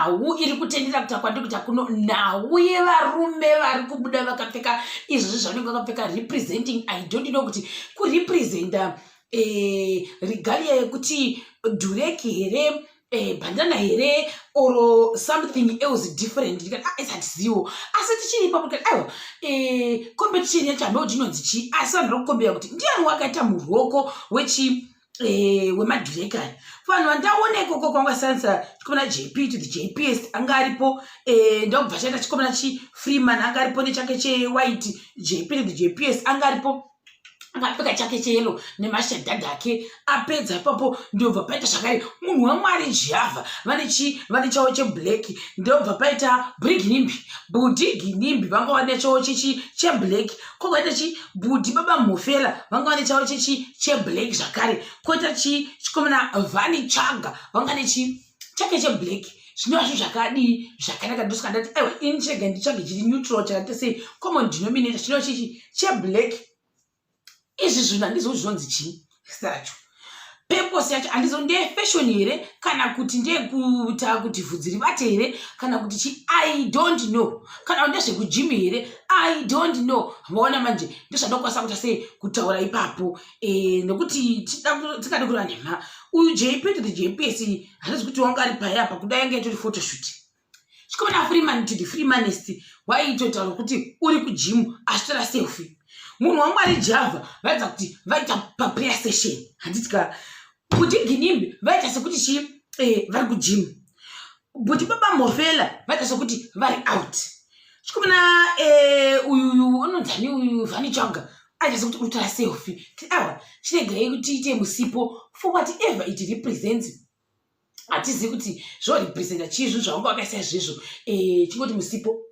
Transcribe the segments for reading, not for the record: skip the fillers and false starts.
Nhau iri kutendera kuita kwandiri kuita kuno nhau yevarume vari kubuda vakapfeka izvozvi zvavanenge vakapfeka representing i don't know kuti kurepresenta eh, regalia yekuti dhureki here eh, bandana here or something else different ndikati ah, isatiziwo asi tichiri ipapo ndikati aiwa eh, competition yacho hambe kuti inonzi chii asi vanhu vari kukombera kuti ndiani wakaita muroko wechi eh, wemadhireki aya vanhu vandaona ikoko kwanga sansa chikomana jp to the jps anga aripo eh, ndakubva chaita chikomana chifreeman anga aripo nechake chewhite jp to the jps anga aripo akapfeka chake cheyelo nemashadhadha ake apedza ipapo ndobva paita zvakare munhu wamwari jiavha vane chi vane chavo cheblack ndobva paita briginimbi bhudhi ginimbi vanga vane chavo chechi cheblack kokaita chi bhudhi baba mhofela vanga vane chavo chechi cheblack zvakare koita chi chikomana vhani chaga vanga nechi chake cheblack zvinova zvinhu zvakadii zvakanaka ndosaka ndati aiwa ini chega nditsvage chiri neutral chakaita sei common denominator chinova chichi cheblack izvi zvinhu handizivi kuti zvinonzi chii zita racho purpose yacho handizivi ndeyefashion here kana kuti ndeyekuita kuti vhudzi ribate here kana kuti chi i don't know kana kuti ndezvekujimi here i don't know vaona manje ndozvandokwanisa kuita sei kutaura ipapo e, nekuti tikade kureva nhema uyu jp to the jps handizi kuti wanga ari pai apa kudai yange itori photoshoot chikomana freeman to the freemanist waitotaura kuti uri kujimu achitora selfie munhu wamwari java vaidza kuti vaita paprayer session handiti ka kuti ginimbi vaita sekuti chii eh, vari kujimu but baba mhofela vaita sekuti vari out chikomana eh, uyuyu unonzani uyu vanichaga aita sekuti unotora selfie ti awa chiregai kuti tiite musipo for whatever it represents hatizivi kuti zvorepresenta chii zvinhu zvavanga vakaisa izvezvo eh, chingoti musipo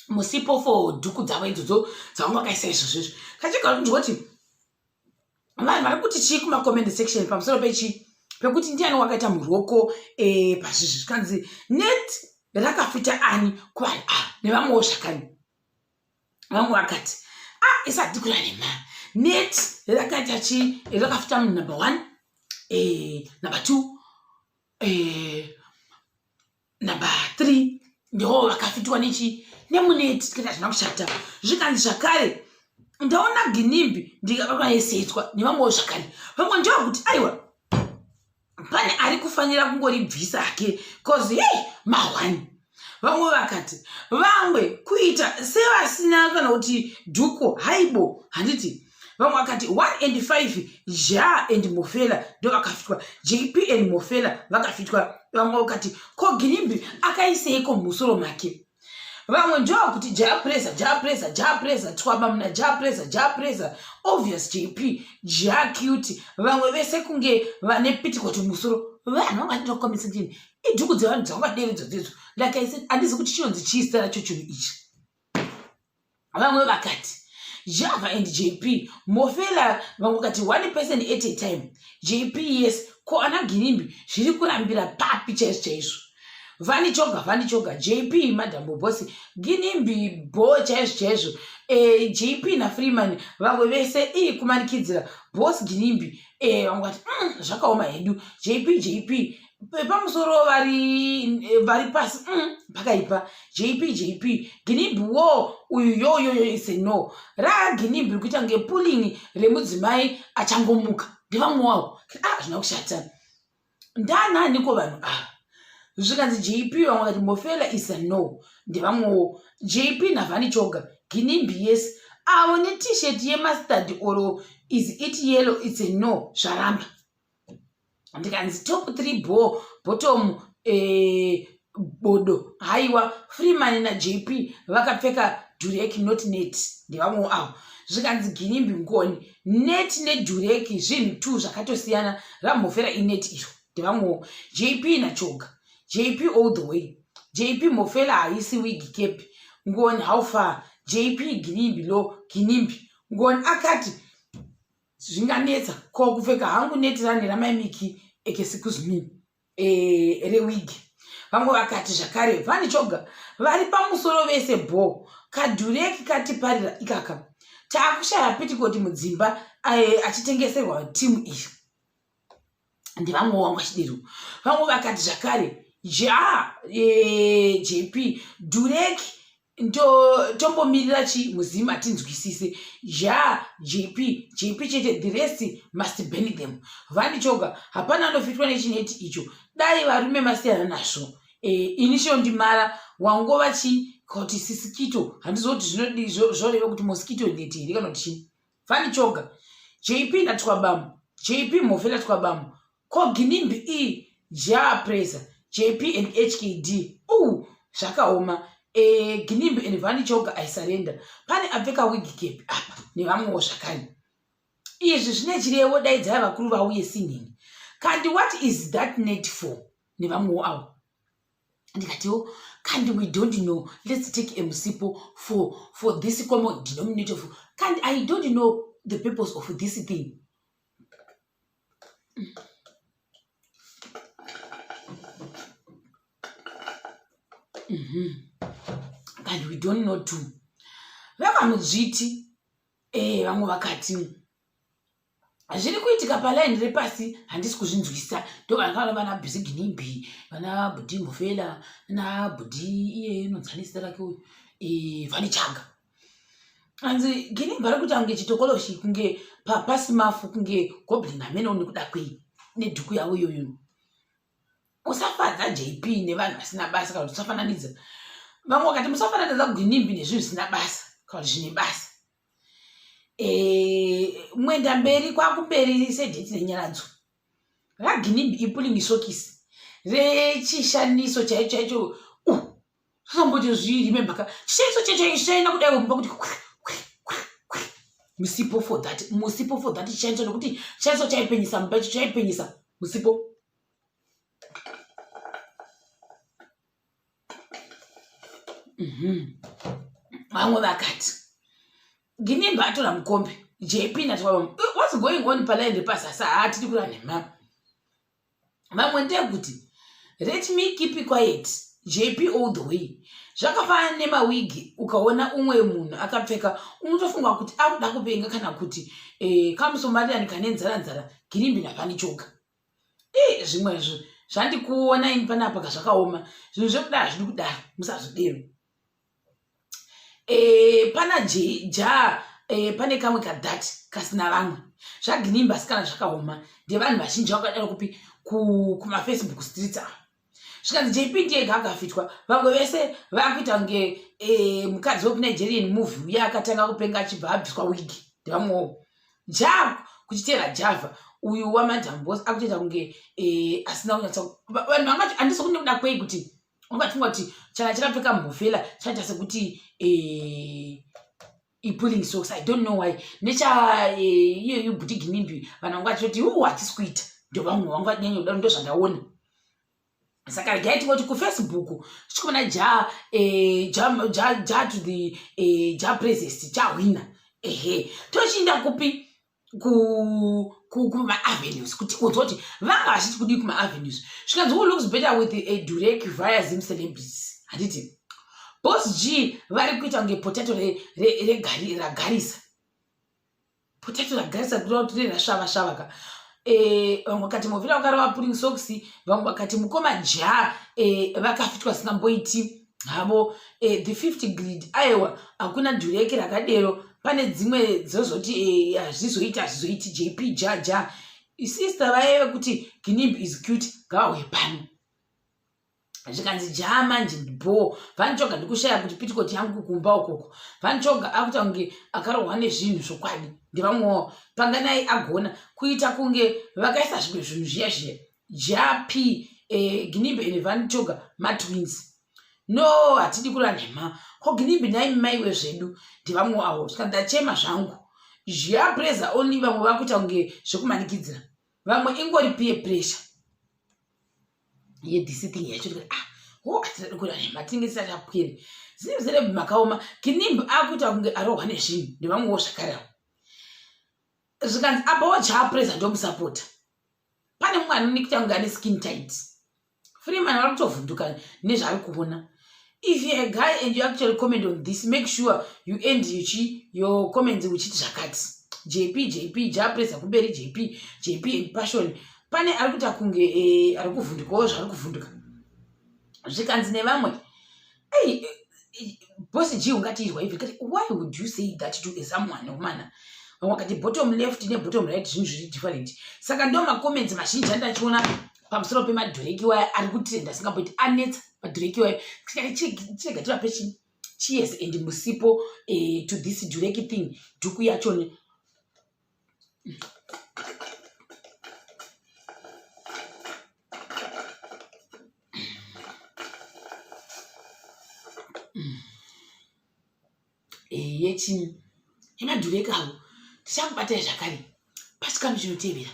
musipo for dhuku dzavo idzodzo dzavanga vakaisa izvozvo izvo kachigara kundoti vanhu vari kuti chii kumacomment section pamusoro pechii pekuti ndiani wakaita muroko eh, pazvizvi zvikanzi net rakafita ani kuvanhu ava nevamwewo zvakani vamwe vakati ah isati kurarema net rakaita chii rakafita munhu number one eh, number two eh, number three ndiwo vakafitwa nechi nemuneti tikati hazvina kushata zvikanzi zvakare ndaona ginimbi ndikavaesetswa nevamwewo zvakare vamwe ndivo kuti aiwa pane ari kufanira kungoribvisa hake cause hei mahwani vamwe vakati vamwe kuita sevasina kana kuti dhuko haibo handiti vamwe vakati 1 and 5 ja and mofela ndo vakafitwa jp and mofela vakafitwa vamwe vakati ko ginimbi akaiseiko mumusoro make vamwe ndovakuti ja presa ja presa ja presa twaba muna ja presa ja presa obvious jp ja cute vamwe vese kunge vane pitikoti musoro vanhu vanga vachitokomisa chini idhuku dzevanhu dzavakadero idzodzidzo like i said handizi kuti chinonzi chii zita racho chinhu ichi vamwe vakati java and jp mofela vamwe vakati one person at a time jp yes ko ana ginimbi zviri kurambira papi chaizvo chaizvo vani choga vani choga jp madam bobosi ginimbi bo chaizvo chaizvo e, jp nafreeman vamwe vese ii kumanikidzira bos ginimbi e, vamwe vati mm, zvakaoma hedu jp jp pamusoro vari eh, vari pasi mm, pakaipa jp jp ginimbi wo uyu yoyoyo is a no raginimbi rikuita kunge pulling remudzimai achangomuka ndevamwe wawo ah zvina kushata ndananiko vanhu ava zvikanzi jp vamwe vakati mofela is a no ndevamwewo jp navani choga ginimbi yes avo netishet yemustard oro is it yellow its a no zvaramba ndikanzi top 3 bho bottom eh, bodo haiwa freeman najp vakapfeka durek not net ndevamwewo avo zvikanzi ginimbi ngoni net nedureki zvinhu two zvakatosiyana ramhofera inet iro ndevamwewo jp nachoga jp all the way jp mhofela haisi wig cap ngoni how far jp ginimbi lo ginimbi ngoni akati zvinganetsa ko kupfeka hangu neti rani ramai miki ekesikuzi me e, rewigi vamwe vakati zvakare vani choga vari pamusoro vese bho kadhureki katiparira ikaka Taakushaya pitikoti mudzimba achitengeserwa timu iyi. Ndevamwe wangu vachidero. Vamwe vakati zvakare ja e, JP Durek tombomirira chi muzimu atinzwisise ja JP JP chete the rest must ban them. Vanichoga hapana anofitwa nechineti icho dai varume masiyana nazvo. E, ini chinondimara wangova chi kuti sisikito handizoti zvinodi zvoreva kuti mosquito net here kana kuti chii. Fani Choga, JP naTwabamu, JP Mhofela Twabamu, ko Ginimbi E, Jah Prayzah, JP and HKD. Ooh, zvakaoma. E, Ginimbi and Vani Choga I surrender. Pane apfeka wig cap apa nevamwewo zvakare. Izvi zvine chirevo daidzai vakuru vauye singing. Kandi what is that net for? Nevamwewo avo. Ndikatiwo kandi we don't know, let's take a musipo for this common denominator of kandi I don't know the purpose of this thing. And we don't know too. Vakamudzviti vamwe vakati zviri kuitika palaini repasi handisi kuzvinzwisa. Ndovanga vana Busy Ginimbi, vana Bhudhi Mhofela, na Bhudhi iye inonzani zita rake uyu Vanichaga. Hanzi Ginimbi ari kuita kunge chitokoloshi, kunge pasi mafu, kunge goblin hameno nekuda kwei nedhuku yavo iyoyo. Usafadza JP nevanhu vasina basa kana kuti usafananidza. Vamwe vakati musafananidza Ginimbi nezvinhu zvisina basa kana kuti zvine basa. Mwenda mberi kwakumberi sedheti nenyaradzo. RaGinimbi ipulling sokisi rechishaniso chaicho chaicho. Zvamboti zviremember ka chishaniso chaicho chaina kudai mumba kuti musipo for that, musipo for that chishaniso, nekuti chishaniso chaipenyisa mumba icho chaipenyisa musipo. Vamwe vakati Ginimbi atora mukombe, JP nati what's going on palaini repasi asi haatidi kura nhema. Vamwe ndekuti let me keep quiet, JP all the way. Zvakafanana nemawigi, ukaona umwe munhu akapfeka unotofunga kuti akuda kupenga kana kuti kamusomaliani kane nzara nzara. Ginimbi naVanichoga. Zvimwe izvo zvandikuona ini panapa zvakaoma. Zvinhu zvekudaro hazvidi kudaro, musazodero. Pana ja pane kamwe kadhat kasina vamwe. ZvaGinimbi asikana zvakaoma, ndevanhu vazhinji vakadaro kupi kumafacebook streets ava. Zvikanzi JP ndiye ega akafitwa, vamwe vese vakuita kunge mukadzi wekuNigerian movie uye akatanga kupenga achibva abviswa wigi. Ndevamwewo ja kuchiteera Java uyu waMadam Boss akutoita kunge asina kunyatsa. Vanhu vangati handisi kune kuda kwei kuti ungafunga kuti chana chakapfeka mhofela chaita sekuti ipulling socks. I don't know why necha iyoyo Bhuti Ginimbi vanhu vanga vachitoti uu hatisi kuita. Ndovamwe vanga vanyanya kudaro, ndozvandaona. Saka regai tingoti kuFacebook tichikuona ja ja ja ja to the ja presest chahwina. Ehe, tochiinda kupi? Kuma-avenues kuti kunzwa kuti vanga vachiti kudii kuma-avenues. Zvikanzi who looks better with a durek via Zim celebrities? Handiti Boss G vari kuita kunge potato ragarisa, potato ragarisa kureva kuti rerasvava svava ka. Vamwe vakati Movira vakarova pulling socks, vamwe vakati mukoma ja vakafitwa singamboiti havo. The 50 grid, aiwa hakuna dhureki rakadero. Pane dzimwe dzozoti hazvizoiti, hazvizoiti. JP ja ja sister vaive kuti Ginimbi is cute, ngavauye pano. Zvikanzi ja manje bo Vanichoga ndikushaya kuti pitikoti yangu kumba ukoko. Vanichoga akuita kunge akarohwa nezvinhu zvokwadi. Ndevamwewo Panganai agona kuita kunge vakaisa zvimwe zvinhu zviya zviya. Ja P Ginimbi and Vanichoga matwins. No, hatidi kura nhema. Ko Ginimbi nai maiwe zvedu. Ndevamwewo avo. Zvikanzi ndachema zvangu. Zviya pressure only, vamwe vakuita kunge zvekumanikidzira. Vamwe ingori peer pressure yedhisi thing yacho. Tikati ah ho hatisadi kura nhema, tinenge tisati tapwere. Zvinhu zverebhi makaoma. Ginimbi akuita kunge arohwa nezvinhu. Ndevamwewo zvakare avo. Zvikanzi apawo Ja pressure ndomusapota. Pane mumwe anonikita kunge ane skin tight. Freeman vari kutovhunduka nezvaari kuona. If you're a guy and you actually comment on this, make sure you end uchi your comments uchiti zvakati. JP JP japresa kumberi JP JP and passion. Pane ari kuita kunge eh, ari kuvhundukawo zvaari kuvhunduka. Zvikanzi nevamwe. Hey, eh, boss G ungati irwa ivi kati why would you say that to a someone woman? Vamwe vakati bottom left ne bottom right zvinhu zviri different. Saka ndo macomments mazhinji andachiona pamusoro pemadhureki waya ari kutrenda asingamboiti anetsa madhureki waya chirega tivape cheers and musipo eh, to this dhureki thing dhuku yachoni Eh, yechii yemadhureki avo tichakubatai zvakare pachikamu chinotevera.